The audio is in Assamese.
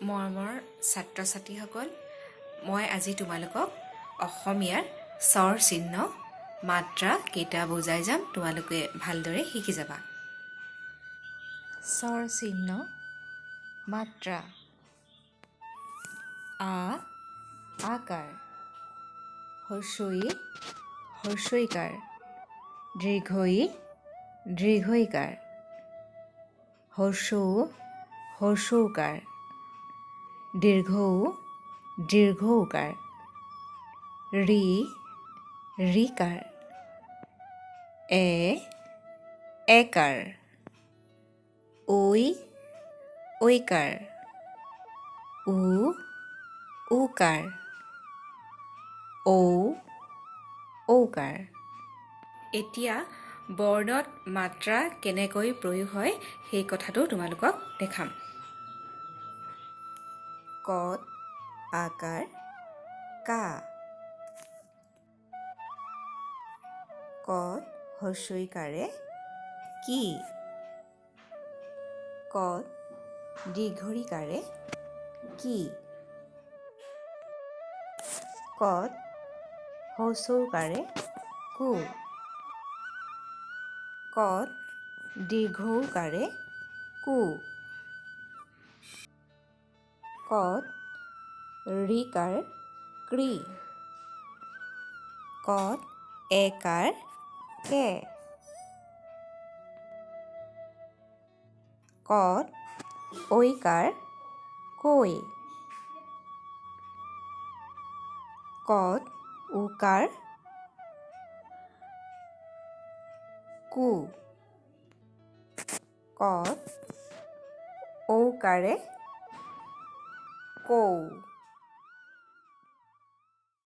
মৰমৰ ছাত্ৰ ছাত্ৰীসকল, মই আজি তোমালোকক অসমীয়াৰ স্বৰ চিহ্ন মাত্ৰা কেইটা বুজাই যাম। তোমালোকে ভালদৰে শিকি যাবা। স্বৰ চিহ্ন মাত্ৰা: আ আকাৰ, হ্ৰস্ব ই হ্ৰস্বইকাৰ, দীৰ্ঘ ই দীৰ্ঘইকাৰ, হ্ৰস্ব উ হ্ৰস্ব উকাৰ, দীৰ্ঘ উ দীৰ্ঘ উকাৰ, ঋ ঋকাৰ, এ একাৰ, ঐ ঐকাৰ, উ ঊকাৰ, ঔ ঔকাৰ। এতিয়া বৰ্ণত মাত্ৰা কেনেকৈ প্ৰয়োগ হয়, সেই কথাটো তোমালোকক দেখাম। কত আকাৰ কা, কত হ্ৰস্বইকাৰে কি, কত দীৰ্ঘইকাৰে কি, কত হ্ৰস্বউকাৰে কু, কত দীৰ্ঘউকাৰে কু, কত ঋকাৰ কৃ, কত একাৰ কে, কত ঐকাৰ কৈ, কত উকাৰ কু, কত ঔকাৰে কৌ।